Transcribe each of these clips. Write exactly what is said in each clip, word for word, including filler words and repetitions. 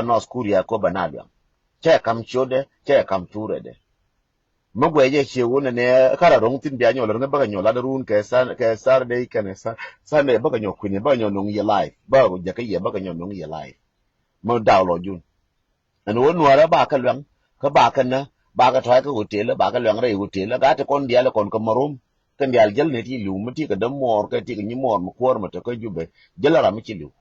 North Korea kɔ bɛ na luɛŋ. Cɛ kam ciötdɛ, cɛ kam thurɛdɛ. Mi guɛcɛ ciɛ wun nɛ nɛ kara ro̱ŋ thin bia nyɔl ro̱ŋ bäkɛ nyɔl lat run kɛ Sun-, kɛ Saturday kɛnɛ Sun-, Sunday bäkɛ nyɔl kui̱ni bäkɛ nyɔl no̱ŋ yɛ live. Bäkɛ jɛ kä yɛ bäkɛ nyɔl no̱ŋ yɛ live. Mi daw lɔ jun. Ɛn wä nuɔrɛ ba kɛ luɛŋ, kä ba kɛ nä, ba kɛ tɔ̱a̱c kä hotel, ba kɛ luɛŋ rɛy hotel, gat ti kɔn diaal kɔn kɛ mɛ rom. Kɛn diaal jäl ni ti li̱w, mi ti kɛ däm muɔɔr, kɛ ti kɛ nyi muɔɔr, mi kuäär mɛ te kä Jubɛ, jäl ram mi ci li̱w.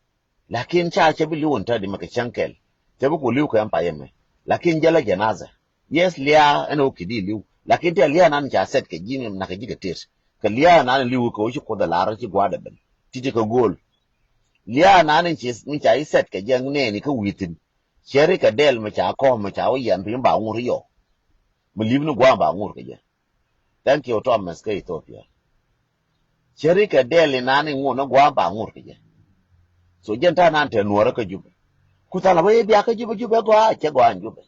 Lakin ca cɛ bi li̱w ɛn tädi mɛ kɛ cäŋ kɛl. Cɛ bi ku li̱w kɛ ɛn payɛ mɛ. Lakin jälä jɛnazɛ. Yes, lia̱a̱ ɛn ɣöö kidi li̱w. Lakin tɛ lia̱a̱ nan ca sɛt kɛ ji̱ nak kɛ ji̱ kɛ tet. Kɛ lia̱a̱ nan li̱w kɛ ɣöö ci Kuoth ɛ lar ci gua̱a̱dɛ ben. Ti̱ti̱ kɛ go̱o̱l. Lia̱a̱ nan in ci, in ca i̱ sɛt kɛ jɛ nɛɛni kä wi̱i̱ thi̱n. Cɛ ri kɛ dɛl mɛ ca kɔ̱ɔ̱m mɛ ca wä yian piny ba ŋur yɔ. Mɛ li̱p ni gua̱a̱m ba ŋur kɛ jɛ. Thank you, Thomas kä Ethiopia. Cɛ ri kɛ dɛl inan iŋun ni gua̱a̱m ba ŋur kɛ jɛ. So jɛn ta̱a̱ nan te nuɔrä kä Jubɛ. Ku tha̱a̱ŋ la wee bia kä Jubɛ, Jubɛ gɔaa, cɛ gɔaa in Jubɛ.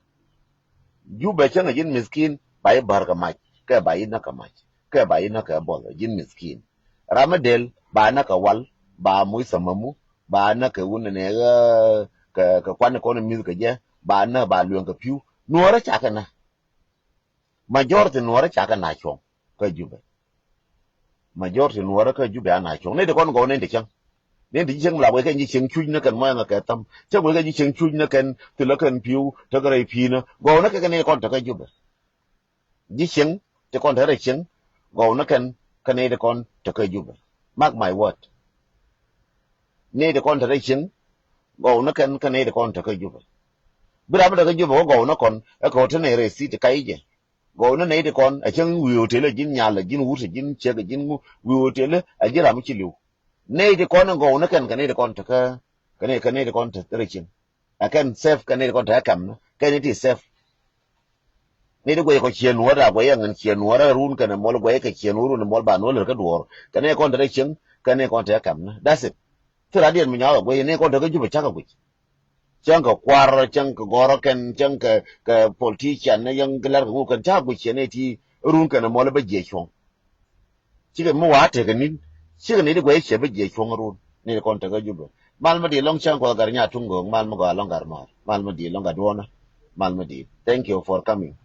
Jubɛ cäŋ a ji̱n miskin ba i̱ bär kɛ mac kɛ ba i̱ näk kɛ mac kɛ ba i̱ näk kɛ bɔl a ji̱n miskin. Ram mi del ba näk kɛ wal, ba muc thamamu, ba näk kɛ wun nɛ nɛ kɛ, kɛ kuan kɔn mi̱th kɛ jɛ, ba näk ba lueŋ kɛ pi̱w. Nuɔrä cakɛ nä. Majority nuɔrä cakɛ na cuɔ̱ŋ kä Jubɛ. Majority nuɔrä kä Jubɛ a na cuɔ̱ŋ. Ni ti kɔn gɔw ni ti cäŋ. Ni ti cäŋ la wek kɛ ji̱ cäŋ cuc ni kɛn mɔyɛ ŋa kɛ tham. Cäŋ wek kɛ ji̱ cäŋ cuc ni kɛn thilä kɛn pi̱w tekɛ rɛy pi̱nä. Gɔw ni kɛ kɛ ni kɔn tekä Jubɛ. Ji̱ cieŋ ti kɔn te rɛy cieŋ gɔw ni kɛn kɛ nɛy ti kɔn te kä Jubɛ. Mark my word. Nɛy ti kɔn te rɛy cieŋ gɔw ni kɛn kɛ nɛy ti kɔn te kä Jubɛ. Bi ram mi te kä Jubɛ wä gɔw ni kɔn ɛ kɛ wä te nɛy rɛy city kac jɛ. Gɔw ni nɛy ti kɔn ɛ cieŋ wi̱i̱ hotel ɛ ji̱n nyal ɛ ji̱n wut ɛ ji̱n ciek ɛ ji̱n wi̱i̱ hotel ɛ ji̱n ram mi ci li̱w. Nɛy ti kɔn in gɔw ni kɛn kɛ nɛy ti kɔn te kä kɛ nɛy kɛ nɛy ti kɔn te rɛy cieŋ. Ɛ kɛn safe kɛ nɛy ti kɔn te kä kɛm ni kɛn ni ti safe. Nɛy ti guɛc kɔ ciɛ nuɔ̱ɔ̱r a guɛc ɛŋ ciɛ nuɔ̱ɔ̱r a run kɛn ɛ muɔl guɛc kɛ ciɛ nuɔ̱ɔ̱r run ɛ muɔl ba nuɔ̱ɔ̱r lät kä duɔ̱ɔ̱r kɛ nɛy kɔn te rɛy cieŋ kɛ nɛy kɔn te kä kɛm ni. That's it. Thil radiɛn mi nyɔak ɛ guɛc nɛy kɔn te kä Jubɛ cakɛ guic. Cäŋ kɛ kuar, cäŋ kɛ gɔrä kɛn, cäŋ kɛ, kɛ politician ni yäŋ kɛ lɛr kɛ ŋuk kɛn ca guic ciɛ nɛy ti run kɛn ɛ muɔl bä jiɛ cuɔ̱ŋ. Cikɛ mi wa tekɛ ni̱n cikɛ nɛy ti guɛc ciɛ bä jiɛ cuɔ̱ŋ run nɛy ti kɔn tekä Jubɛ. Mal mi di lɔŋ cäŋ kuɔth gar nya tuŋ go̱o̱ŋ mal mi gɔaa lɔŋ gar mɔɔr mal mi di lɔŋ gar duɔ̱ɔ̱nä. Mal mi di thank you for coming.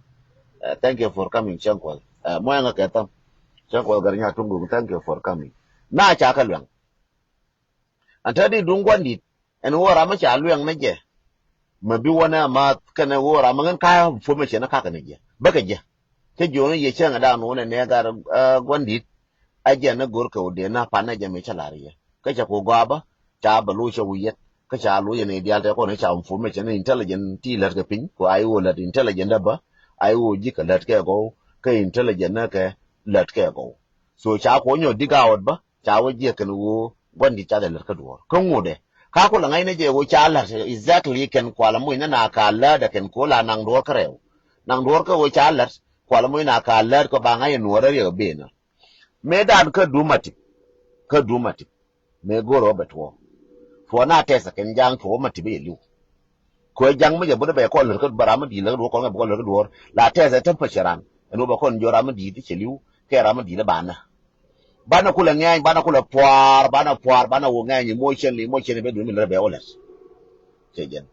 Thank you for coming cäŋ kuɔth. Muɛŋä kɛ thäm cäŋ kuɔth gar nya tuŋ go̱o̱ŋ thank you for coming. Na ca kɛ luɛŋ. Ɛn te di duŋ gua̱n di̱t ɛn ɣöö ram mi ca luɛŋ ni jɛ. Mɛ bi wä ni amath kɛnɛ ɣöö ram mi ŋän ka information ni kakɛ ni jɛ bäkɛ jɛ. Cä jiɔni yɛ cäŋɛ da̱a̱n wä ni nɛ gar gua̱n di̱t. A jɛ ni go̱r kɛ wä dee na pan ni jɛ mi cä lar yɛ kä cɛ ku gɔaa bä ca bɛ loc cɛ wä yɛt kä ca loc yɛ ni diaal tɛ kɔn ca information ni intelligent ti lät kɛ piny ku a iwä lät intelligent dä bä. A iwä ji̱ kɛ lät kɛ gɔw kä intelligent ni kɛ lät kɛ gɔw. So ca kuɔ nyɔ dig out bä ca wä jiɛk kɛn ɣöö gua̱n di̱t ca dhɛ lät kä duɔ̱ɔ̱r kä ŋotdɛ. Ka ku lɛ ŋa̱cnɛ jɛ ɣöö ca la̱t exactly kɛn kualɛ mucnɛ na ka lätdɛ kɛn ko̱ la naŋ duɔ̱ɔ̱r kä rɛw. Naŋ duɔ̱ɔ̱r kä ɣöö ca la̱t kualɛ mucnɛ na ka lätdɛ kɛ ba ŋa̱c ɛ nuɔ̱ɔ̱rä riɛk ɛ benä. Mëë dan kä duum a tip kä duum a tip. Mëë go̱o̱rä wä bɛ tuɔɔk. Tuɔɔk na tɛth ɛ kɛn ja̱a̱ŋ tuɔɔk wä ma tip ɛ yɛ li̱w. Kuɛ ja̱ŋ mi jɛ buni bɛ kɔn lät kä duɔ̱ɔ̱r ram mi di̱i̱t lät kä duɔ̱ɔ̱r kɔn kɛ bɛ kɔn lät kä duɔ̱ɔ̱r la tɛth ɛ temperature ran. Ɛn wä bɛ kɔn jiɔ ram mi di̱i̱t cɛ li̱w kɛ ram mi di̱i̱t ɛ banä. Banä kulɛ ŋɛ̈ny banä kulɛ pua̱a̱r banä pua̱a̱r banä wä ŋɛ̈ny emotion emotion bɛ duun mi lät bɛ wä lät. Cɛ jɛn.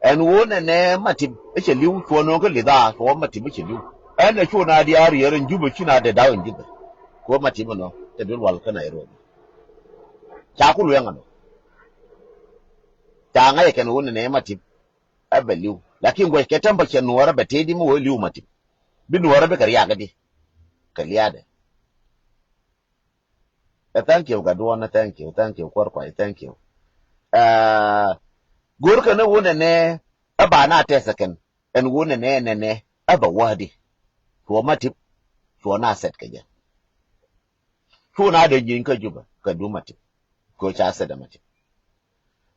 Ɛn wä nɛnɛ ma tip cɛ li̱w cuɔ nööŋ kä li̱tha cuɔ ma tip cɛ li̱w. Ɛn ɛ cuɔ na diaar yɛr in jupɛ cu na dɛ daw in jupɛ. Kuɔ ma tip nɔ cɛ duun wal kä na yɛr wä. Ca ku luɛŋ ɛnɔ. Ca ŋa̱c ɛ kɛn ɣöö nɛnɛ ma tip. Ɛ bɛ li̱w lakin guɛc kɛ tɛm bä cɛ nuɔɔrä bɛ tëëdi mi wee li̱w ma tip. Bi nuɔɔrä bikɛ riakädi kɛ liaadɛ. Ɛ thank you gaduɔɔnä thank you thank you kuɔr kuay thank you. Ɛ go̱r kɛn ɛ ɣöö nɛnɛ ɛ ba na tɛth ɛ kɛn ɛn ɣöö nɛnɛ nɛnɛ ɛ bɛ wädi. Cuɔ ma tip cuɔ na sɛt kɛ jɛ. Cu na dee jieny kä Jubɛ kɛ duum a tip. Kɛ ca sɛt ɛmɛ tip.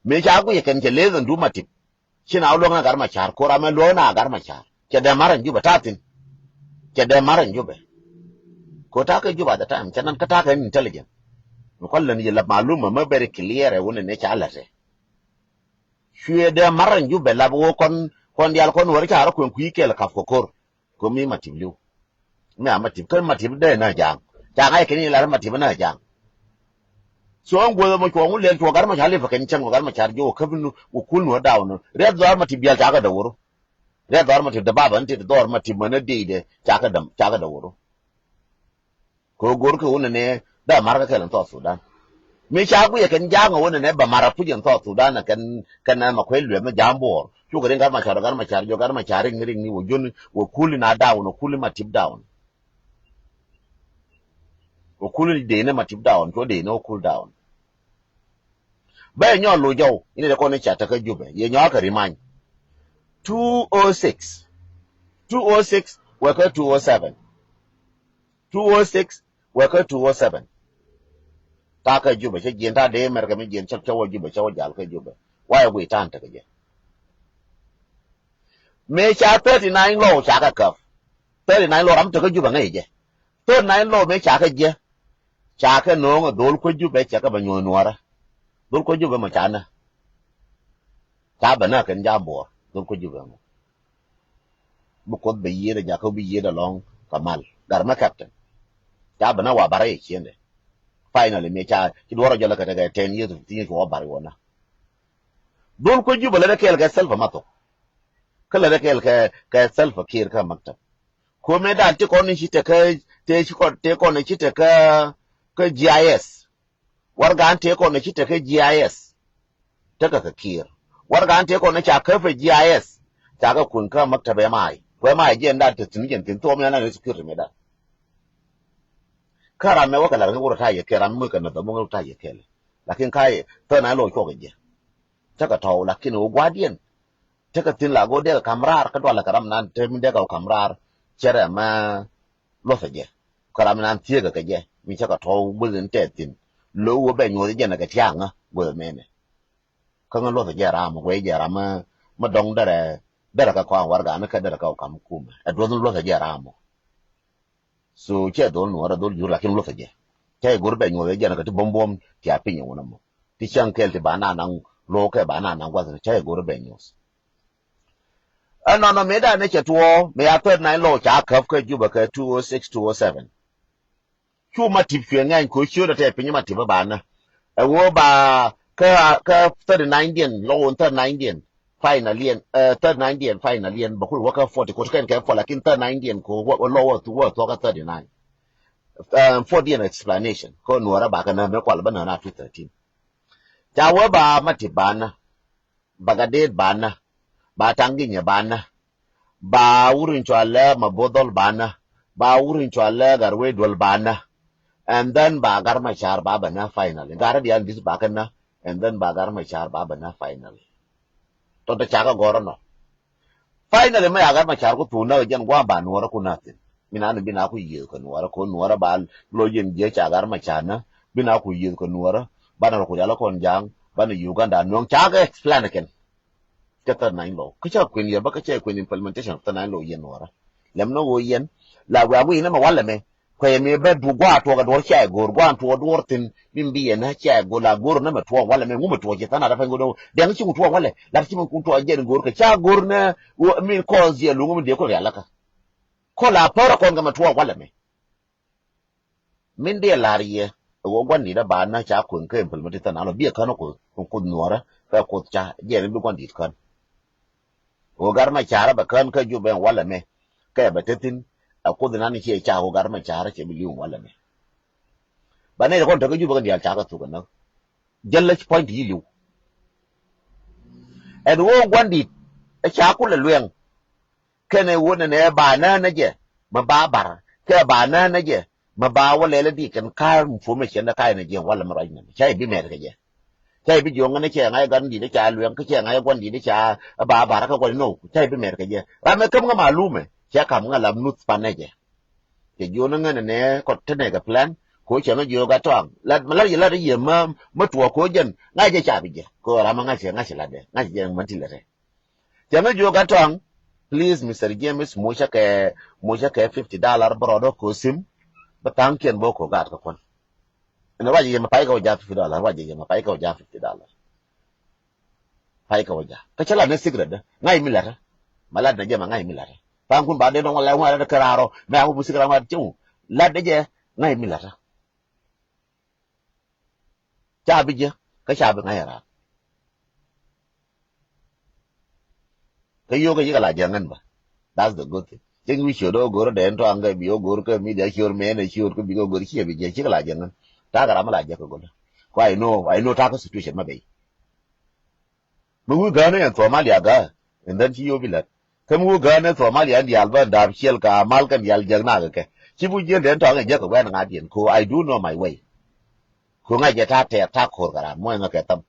Mëë ca guiyɛ kɛn cɛ leth ɛn duum a tip. Ci na wä luäk na gar ma ca̱r ko̱r amɛ luäk na gar ma ca̱r cɛ dee mar ɛn Jubɛ ta̱a̱ thi̱n. Cɛ dee mar ɛn Jubɛ. Kɛ ta̱a̱ kɛ Jubɛ at the time cɛ nan kä ta̱a̱ kɛ intelligent. Mi kɔn län yɛ lap malum ɛmɛ very clear ɛ wun ɛn ɛ ca lät ɛ. Cuɛ dee mar ɛn Jubɛ lap wä kɔn kɔn diaal kɔn wä ri ca rɔ kuɛn kui̱ kɛl kap kɛ ko̱r. Kɛ mi ma tip li̱w. Mi a ma tip kä ma tip dee na ja̱a̱ŋ. Ca ŋa̱c kɛ ni lar ma tip na ja̱a̱ŋ. So ɛn guäth ɛmɔ cuɔ ŋun lɛl cuɔ gat ma ca lip ɛ kɛn cäŋ gat ma car jiɔ wä käp nu wä kul nu ɛ daw nu. Riɛth dhɔr ma ti biɛl cakɛ dɛ wä ru. Riɛth dhɔr ma ti dɛ baba ni ti dhɔr ma ti män ɛ dee dɛ cakɛ dɛ cakɛ dɛ wä ru. Kɛ ɣöö go̱rkɛ wun ɛnɛ dee markɛ kɛl in South Sudan. Mi ca guiyɛ kɛn ja̱a̱ŋ ɛ wun ɛnɛ bɛ mar a puc in South Sudan ɛ kɛn kɛn ɛ ma kuec luɛth mi ja̱a̱ŋ buɔɔr. Cukɛ riŋ gat ma car gat ma car jiɔ gat ma car riŋ riŋ ni wä jun wä kul in a daw nu kul in ma tip daw nu. Wä kul in dee ni ma tip daw nu cuɔ dee ni wä kul daw nu. Bɛ nyɔk loc jɔw in dee kɔn in ca tekä Jubɛ yɛ nyɔk kɛ rimany. Two oh six. Two oh six wɛ kä two oh seven. Two oh six wɛ kä two oh seven. Ta kä Jubɛ cä jiɛn ta dee America mi jiɛn cä cä wä Jubɛ cä wä jal kä Jubɛ. Wayɛ guiy tan tekɛ jɛ. Mëë ca thirty nine lɔw ca kɛ käp. Thirty nine lɔw ram tekä Jubɛ ŋäc jɛ. Thirty nine lɔw mëë ca kɛ jɛ. Ca kɛ no̱o̱ŋ ɛ dhol kuec Jubɛ cɛ kɛ bɛ nyuɔ̱th nuɔrä. Dhol kuec Jubɛ mɔ ca nä. Ca bɛ nä kɛn ja̱a̱ŋ buɔɔr dhol kuec Jubɛ mɔ. Bi Kuoth bɛ yiëëdɛ jakä bi yiëëdɛ lɔ̱ŋ kɛ mal. Gat mɛ captain. Ca bɛ nä wa barɛ yɛ ciendɛ. Finally mëë ca ci duɔrɔ jɔlɛ kɛ tekɛ ten years fifteen years wä bar iwɔnä. Dhol kuec Jubɛ lät ɛ kɛɛl kɛ Salva ma thok. Kä lät ɛ kɛɛl kɛ kɛ Salva Kiir kä maktab. Kuɔmɛ dan ti kɔn ci tekä ti ci kɔn ti kɔn ci tekä kä G I S. Warɛgan tëë kɔn ci tekä G I S. Tekä kɛ Kiir. Warɛgan tëë kɔn ca käpɛ G I S. Ca kɛ kuny kä maktab M I. Ku M I jɛ nda te thi̱n jɛn thi̱n thuɔm yan ni security mɛ dan. Kä ram mɛ wä kɛ lar ŋä wurɛ ta yɛ kɛ ram mɛ kɛ nä dhɔm ŋä ta yɛ kɛ lɛ. Lakin ka yɛ thä na lo cuɔk jɛ. Tekä tɔw lakin wä guadiɛn. Tekɛ thi̱n la go̱o̱r dee kɛ ka̱m raar kä dualɛ kɛ ram nan te mi dee kɛ ka̱m raar. Cɛ rɛm mɛ luɔthɛ jɛ. Kä ram nan thieekä kɛ jɛ mi cä kɛ tɔ̱w guäth in tɛth thi̱n. Lo̱w wä bɛ nyuɔth jɛ nɛ kɛ tiaŋä guäth mɛnɛ. Kä ŋä luɔthɛ jɛ ram mɔ guɛy jɛ ram mɛ dɔŋ derɛ derɛ kɛ kɔaŋ warɛgan kä derɛ kɛ ka̱m kumɛ ɛ duɔth in luɔthɛ jɛ ram mɔ. So cɛ dhol nuɔrɛ dhol jur lakin luɔthɛ jɛ. Cɛ go̱r bɛ nyuɔth jɛ nɛ kɛ ti buɔm buɔm ti a piny wunɛ mɔ. Ti cäŋ kɛl ti ba na naŋ lo̱w kɛ ba na naŋ guath cɛ go̱r bɛ nyuɔth. Ɛnɔnɔ mëë danɛ cɛ tuɔɔ mëë a thirty nine lɔw ca käp kä Jubɛ kɛ two oh six, two oh seven. Cu ma tip cuɛ ŋɛny kɛ ciötdɛ tɛ piny ma tip ɛ banä. Ɛ ɣöö ba kä kä thirty nine diɛn lɔw thirty nine diɛn final yɛn, eh, thirty nine diɛn final yɛn bɛ kul wä kä forty kɛ kɛn kɛ forty lakin thirty nine diɛn kɛ wä lɔw wä thuɔk kä thirty nine. Eh, forty diɛn explanation kɛ nuɔrä ba kɛ nä mëë kual bä nä na two thirteen. Ca wä ba ma tip banä. Bagadet banä, ba Taŋ Ginyɛ banä, ba wur in cɔalɛ Mabothol banä, ba wur in cɔalɛ Gatwec Duɔl banä. And then ba Gat Macar ba bɛ nä finally. Gat diaal di̱t ba kɛ nä, and then ba Gat Macar ba bɛ nä finally. Tɔt ca kɛ gɔr ɛnɔ. Finally mɛ ya Gat Macar ku thuk näk jɛn gua̱a̱ ba nuɔrä ku nä thi̱n. Mi nan bi na ku yiëth kɛ nuɔrä kɛ nuɔrä ba lo jɛn jiɛ ca Gat Macar nä bi na ku yiëth kɛ nuɔrä. Banɛ rɔ ku rial kɔn ja̱a̱ŋ banɛ Uganda nuɔ̱ŋ ca kɛ plan kɛn. Kɛ thirty nine law kä ca kuën yɛ bä kä ca kuën implementation of thirty nine law yɛn nuɔrä. Lɛm nɔ ɣöö yɛn la wiak wi̱i̱ nɛ mɛ walɛ mɛ. Kuɛ mi bä du gua̱a̱ tuɔɔk a duɔ̱r cia go̱o̱r gua̱a̱ tuɔɔk duɔ̱r thi̱n. Min bi yɛn na cia go̱o̱r la go̱o̱r nä mɛ tuɔɔk walɛ mɛ ŋu mɛ tuɔɔk ci tha̱a̱n a dapɛn go̱o̱r dɛŋ ci ŋu tuɔɔk walɛ la ci mɛ kun tuɔɔk jɛn go̱o̱r kɛ ca go̱o̱r nä. Min kɔɔth jiɛ luŋ mi diɛ kun rial lä kä kɔ la pär kɔn kɛ mɛ tuɔɔk walɛ mɛ. Min diɛ lar yɛ ɛ wä gua̱n di̱t a ba nä ca kueŋ kä implementation an ɔ biɛ kän ɔ kuth nuɔrä kɛ kuth ca jɛn bi gua̱n di̱t kän. Ɣöö Gat Macar bɛ kään kä Jubɛ walɛ mɛ kɛ bɛ te thi̱n. Ɛ Kuoth inan ciɛ ca ɣöö Gat Macar cɛ bi li̱w walɛ mɛ. Ba nɛy ti kɔn tekɛ Jubɛ kɛn diaal ca kɛ thuk ɛ näk. Jäl lä puɔ̱ny ti yi li̱w. Ɛn ɣöö gua̱n di̱t ɛ ca kulɛ luɛŋ. Kɛnɛ ɣöö nɛnɛ ba nään ɛ jɛ mɛ ba bar kɛ ba nään ɛ jɛ mɛ ba wä lɛl ɛ di kɛn ka̱a̱r mi puɔ̱mɛ cɛn ɛ ka̱a̱c nɛ jiɛn walɛ mɛ ruac nɛn ca i̱ bi mɛt kɛ jɛ. Ca i̱ bi jiɔŋ ŋän ɛ cɛ ŋa̱c ɛ gat di̱t ɛ ca luɛŋ kä cɛ ŋa̱c ɛ gua̱n di̱t ɛ ca ɛ ba bar kä gua̱n inɔ ca i̱ bi mɛt kɛ jɛ. Ram ɛ käm ŋä malumɛ cɛ ka̱m ŋä lam nuth pan ɛ jɛ. Cɛ jiɔn ŋän ɛ nɛ kɔt te nɛ kɛ plan. Ko cɛ ŋä jiɔk a tɔaŋ lat mɛ lat yɛ lat ɛ yɛ mä mä tuɔɔk ko jɛn ŋa̱c ɛ ca bi jɛ ko ram ɛ ŋa̱c ɛ ŋa̱c ɛ lat ɛ ŋa̱c ɛ jɛ ŋä ti lɛ rɛ. Cɛ ŋä jiök a tɔaŋ, please Mister James mucä kɛ mucä kɛ fifty dollar bä rɔɔdä ko sim. Bä tha̱a̱ŋkiɛn bä ko gaat kä kuɔn. Ɛn ruac yɛ mɛ pay kɛ wä ja̱ fifty dollar ruac yɛ mɛ pay kɛ wä ja̱ fifty dollar. Pay kɛ wä ja̱ kä cä la ni secret dä ŋa̱c mi la̱tä. Ma lat na jɛ ma ŋa̱c mi la̱tä. Tha̱a̱ŋkun ba dee dɔŋ wä lɛ ŋua̱t lat kä raar rɔ mɛ a wä bu secret ŋua̱t cɛ wu lat dee jɛ ŋa̱c mi la̱tä. Ca bi jek, kä ca bi ŋa̱c ɛ raar. Kä yio̱o̱k ɛ yikɛ la jek ŋän bä. That's the good thing. Cäŋ wi̱c ciöt ɣä go̱r dee ɛn tɔ̱a̱ŋ kɛ bi ɣä go̱r kɛ media ciöt mɛ ɛn ɛ ciöt kä bikɛ go̱r ciɛ bi jek cikɛ la jek ŋän. Ta̱a̱ kɛ ram mi la jek kɛ go̱r. Kua I know, I know ta̱a̱ kɛ situation mɛ bey. Mi wi̱i̱ gäänä ɛn thuɔ̱k mal ya gäär. And then ci yio̱o̱k bi lät. Kä mi wi̱i̱ gäänä ɛn thuɔ̱k mal ya ɛn diaal bä ɛn da̱a̱p ciɛl kɛ mal kɛn diaal jek nak kɛ. Ci bi jiɛn dee ɛn tɔ̱a̱ŋ ɛ jek kɛ wɛn ŋa̱t yɛn ko I do know my way. Ko ŋa̱c jɛ ta̱a̱ tɛɛr ta̱a̱ ko̱r kɛ ram muɔ̱c ŋä kɛ thäm.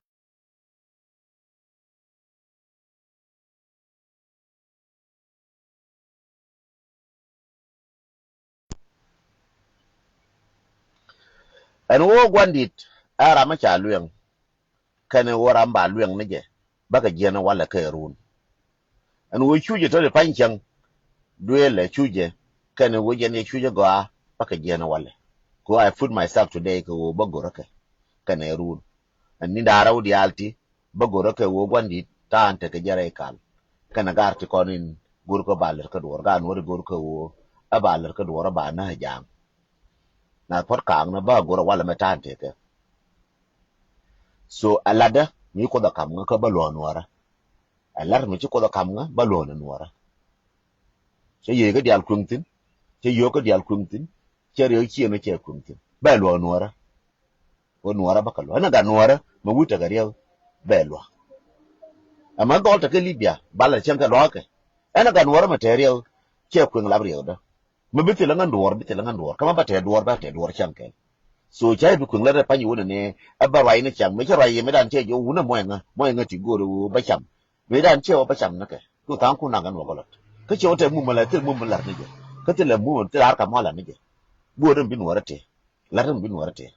Ɛn ɣöö gua̱ndit ɛ ram mi ca lueŋ kɛnɛ ɣöö ram ba lueŋ ni jɛ bäkɛ jiɛn walɛ kɛ run. Ɛn ɣöö cucɛ tɔ̱ di pa̱ny cäŋ duëëlɛ cucɛ kɛnɛ ɣöö jɛn yɛ cucɛ gɔaa bäkɛ jiɛn walɛ. Kɛ ɣöö I put myself today kɛ ɣöö bä go̱rä kɛ kɛnɛ run. Ɛn ni da̱a̱ rɛw diaal ti bä go̱rä kɛ ɣöö gua̱ndit ta̱a̱n tekɛ jɛ rɛy kal. Kɛnɛ gar ti kɔn in go̱rä kɛ ba lär kä duɔ̱ɔ̱r, gar nuɔ̱ri go̱rä kɛ ɣöö ɛ ba lär kä duɔ̱ɔ̱r ɛ ba näk ɛ ja̱a̱ŋ. Nath puɔ̱t ka̱a̱ŋ ni bä go̱rä walɛ mɛ ta̱a̱n tekɛ. So ɛ latdä mi Kuoth ɛ ka̱m ŋä kä bä luɔ̱ɔ̱n nuɔ̱ɔ̱rä. Ɛ lat mi ci Kuoth ɛ ka̱m ŋä bä luɔ̱ɔ̱n nuɔ̱ɔ̱rä. Cä yiëë kä diaal kueŋ thi̱n, cä yio̱o̱k kä diaal kueŋ thi̱n, cä riek ciëëŋ cɛ kueŋ thi̱n bä luɔ̱ɔ̱n nuɔ̱ɔ̱rä. Wä nuɔrä bä kɛ luɔ̱k. Ɛn ɛ gat nuɔrä mɛ wi̱c tekɛ riɛk bɛ luɔ̱k. Ɛmɛ dhɔl tekɛ Libya balɛ cäŋ kɛ luɔ̱k kɛ. Ɛn ɛ gat nuɔrä mɛ te riɛk cɛ kueŋ lap riɛkdä. Mɛ bi thilɛ ŋän duɔ̱ɔ̱r, bi thilɛ ŋän duɔ̱ɔ̱r. Kä mɛ bä te duɔ̱ɔ̱r, bä te duɔ̱ɔ̱r cäŋ kɛn. So cä bi kueŋ lät ɛ pa̱ny wunɛ ni ɛ bä ruacni cäŋ. Mɛ cä ruac yɛ mɛ dan cɛ jɛ wunɛ muɔ̱c ŋä, muɔ̱c ŋä ti go̱o̱r ɛ wä bä cam. Mɛ dan cɛ wä bä cam ni kɛ. Cu tha̱a̱ŋ kun naŋ kɛ nuɔ̱k kɛ lät. Kä cɛ wä te mumä lät, thil mumä lät ni jɛ. Kä thilɛ mumä, thil ar ka muɔ̱l lät ni jɛ. Go̱o̱r ɛn bi nuɔrä te. Lät ɛn bi nuɔrä te.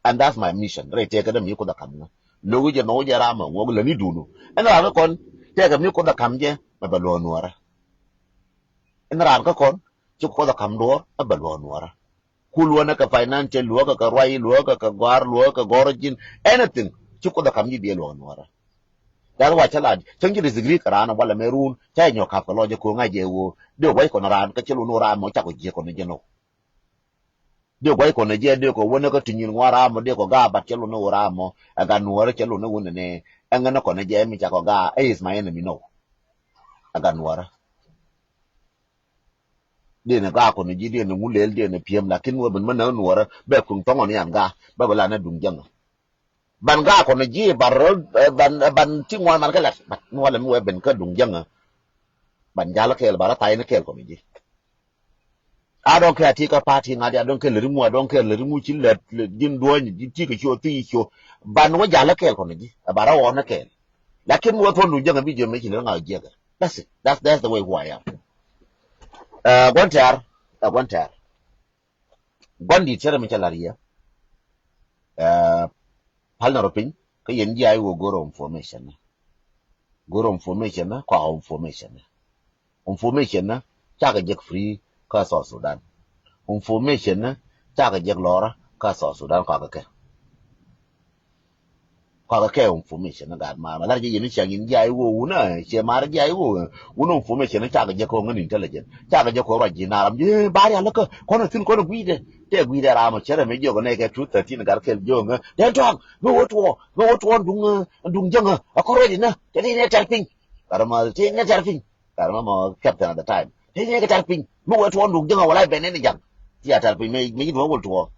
And that's my mission. Rɛy tëëkä dee mi Kuoth ɛ ka̱m ŋä. Lo̱k jɛ nhɔk jɛ ram ɛ ŋuɔk lɛ ni duŋdu. Ɛn raan kä kɔn tëëkä mi Kuoth ɛ ka̱m jɛ mɛ bɛ luɔ̱ɔ̱ nuɔ̱ɔ̱rä. Ɛn raan kä kɔn ci Kuoth ɛ ka̱m duɔ̱ɔ̱r ɛ bɛ luɔ̱ɔ̱ nuɔ̱ɔ̱rä. Ku luɔ̱ɔ̱nɛ kɛ financial, luɔ̱ɔ̱kɛ kɛ ruac, luɔ̱ɔ̱kɛ kɛ gɔ̱a̱r, luɔ̱ɔ̱kɛ kɛ gɔ̱r ji̱n. Anything ci Kuoth ɛ ka̱m ji̱ biɛ luɔ̱ɔ̱ nuɔ̱ɔ̱rä. That's why cä la cäŋ ji̱ disagree kɛ raan ɛ walɛ mɛ run cä jɛ nyɔk ka̱p kɛ lɔc jɛ ko̱ ŋa̱c jɛ ɣöö dee gua̱c kɔn raan kä cä luɔ̱ɔ̱n ɣöö raan mɔ cakɔ jiɛ kɔn jɛ nɔ. Dee gua̱c kɔn ɛ jɛ dee kɔ wänä kä ti nyin ŋuan ram mɔ dee kɔ ga̱a̱ bat cɛ lun ni wä ram mɔ. Ɛ gat nuɔ̱ɔ̱rä cɛ lun ni wä nɛnɛ. Ɛ ŋän ni kɔn ɛ jɛ mi ca kɔ ga̱a̱ ɛ is my enemy no. Ɛ gat nuɔ̱ɔ̱rä. Dee ni ga̱a̱ kɔn ɛ ji̱ dee ni ŋu lëël dee ni pi̱em lakin wä ben mä näk nuɔ̱ɔ̱rä bɛ kuŋ thɔŋɔ ni an ga̱a̱ bä bɛ la ni duŋ jäŋä. Ban ga̱a̱ kɔn ɛ ji̱ ban rä ban ban ti ŋuan man kä lat bat nuɔ̱ɔ̱rä mi wä ben kä duŋ jäŋä. Ban jal kɛɛl ba rä thay ni kɛɛl kɔn ɛ ji̱. I don't care ti kä party ŋa̱t, I don't care lɛ ri ŋu, I don't care lɛ ri ŋu ci lɛ ji̱n duɔ̱ɔ̱ny ji̱ ti kɛ cio thi cio. Ban wä jalä kɛɛl kɔn ji̱ ɛ ba rä ɣɔn ni kɛɛl. Lakin wä thuɔ̱n duŋ jäŋ a bi jiɔam mi ci lɛ ri ŋa̱ jiɛkɛ. That's it. That's, that's the way who I am. Ɛ gua̱n tɛ̈r, ɛ gua̱n tɛ̈r. Gua̱n di̱t cärɛ mi cä la̱r yɛ. Ɛ pal na rɔ piny kä yɛn ji̱ a i̱ wä go̱r information. Go̱r information ni kɔakɛ information ni. Information ni cakɛ jek free kä South Sudan. Information ni cakɛ jek lɔrä kä South Sudan kɔakɛ kɛ. Kɔakɛ kɛ information ni gaat maar ma lar jɛ yɛn ni ciaŋ yɛn jiay woo wun a ciɛ maar jiay woo wun information ni cakɛ jek kɛ ŋän intelligent. Cakɛ jek kɛ ruac ji̱ naaram ji̱ bar ya läkä kɔn a thin kɔn a gui̱dɛ. Tɛ gui̱dɛ ram a cɛ rɛ mi jiɔk nɛ kɛ two thirteen gar kɛl jiɔk ŋä. Dɛn tɔaŋ mi wä tuɔ mi wä tuɔ duŋ duŋ jäŋä a kɔn ruac inä tɛ ni nɛ tɛr piny. Karma ti nyɛ tɛr piny. Karma mɔ captain at the time. Ti nyɛ kɛ tɛr piny. Mi wee tuɔɔn duk jäŋ a wala ben ni jaŋ. Ti a tɛr piny mi mi wee wul tuɔɔn.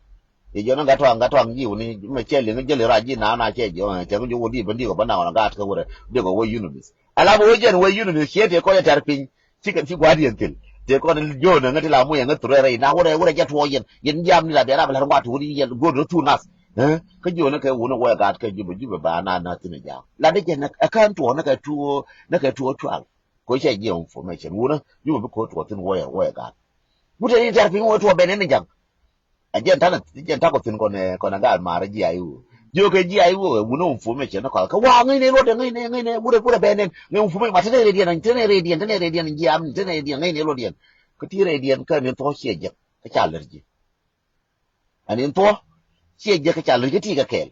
I̱ jɔn gat tuaŋ gat tuaŋ jiw ni mi cɛ liŋ jeli ra ji na na cɛ jɔ cɛ ŋu jɔ wul di ben di ko ba na wana gat ka wure di ko wee unimis. Ala bi wee jɛn wee unimis ciɛ ti kɔn tɛr piny. Ci kɛ ci gua̱diɛn thil. Ti kɔn jɔ na ŋa ti la mu yɛ ŋa thurɛ rɛ na wure wure jɛ tuɔɔn yɛn yɛn jam ni la bɛ ra bɛ la ŋuat wuri yɛn godo tu nas. Kä jiɔni kɛ wuni wä gat kɛ jubɛ jubɛ ba na na thin jaam la di jɛ nɛ ɛ kän tuɔ nɛ kɛ tuɔ nɛ kɛ tuɔ tual. Ko cɛ jiɛ information wuni jubɛ bi ko tuɔ thin wä wä gat. Wutɛ ni tɛr piny wä tuɔ bɛn ni jaŋ. Ɛ jɛn tanɛ jɛn takɔ thin kɔnɛ kɔnɛ gat mar jiɛ ayi wuni jiɔ kɛ jiɛ ayi wuni wuni information ni kɔn kɛ wa ŋäcnɛ luɔtdɛ ŋäcnɛ ŋäcnɛ wurɛ wurɛ bɛn ni ŋäc information ma tɛnɛ rediɛn tɛnɛ rediɛn tɛnɛ rediɛn jiam tɛnɛ rediɛn ŋäcnɛ luɔtdiɛn. Kä ti rediɛn kä ni thɔ ciɛ jek kä ca lär ji̱. Ɛn in thuɔ̱k ciɛ jiäk kä ca lät kä ti kɛ kɛɛl.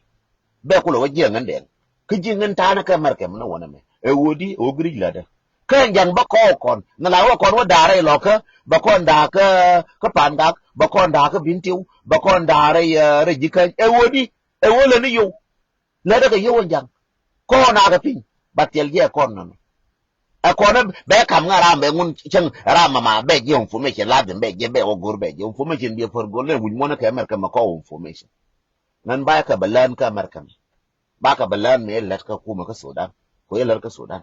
Bɛ kulɛ wä jiɛk ŋän dɛŋ kä ji̱ ŋän ta̱a̱nä kɛ mɛrkɛ mi ni wä nɛmɛ ɛ ɣöö di ɛ ɣöö giric lätdä. Kä ɛn ja̱ŋ bä kɔɔk kɔn ŋä la wä kɔn wä da̱a̱rä ilɔ̱kä bä kɔn da̱a̱kä kä pa̱a̱n gak bä kɔn da̱a̱kä bi̱n tiw bä kɔn da̱a̱rä rɛ ji̱ käny ɛ ɣöö di ɛ ɣöö lät ni yow. Lɛ dɛ kɛ yio̱w ɛ ja̱ŋ. Kɔn a kɛ piny. Ba thiɛl jiɛ kɔn nɔnɔ. Ɛ kɔn bɛ kam ŋa ram bɛ ŋun cäŋ ram mama bɛ jiɛ information ladhim bɛ jiɛ bɛ wä go̱r bɛ jiɛ information biɛ pär go̱r lɛ wi̱c muɔ̱n kɛ America mɛ kɔ information. Ŋän ba kɛ bɛ lään kä America mɛ. Ba kɛ bɛ lään mɛ lät kä kumɛ kä Sudan. Kɔ yɛ lät kä Sudan.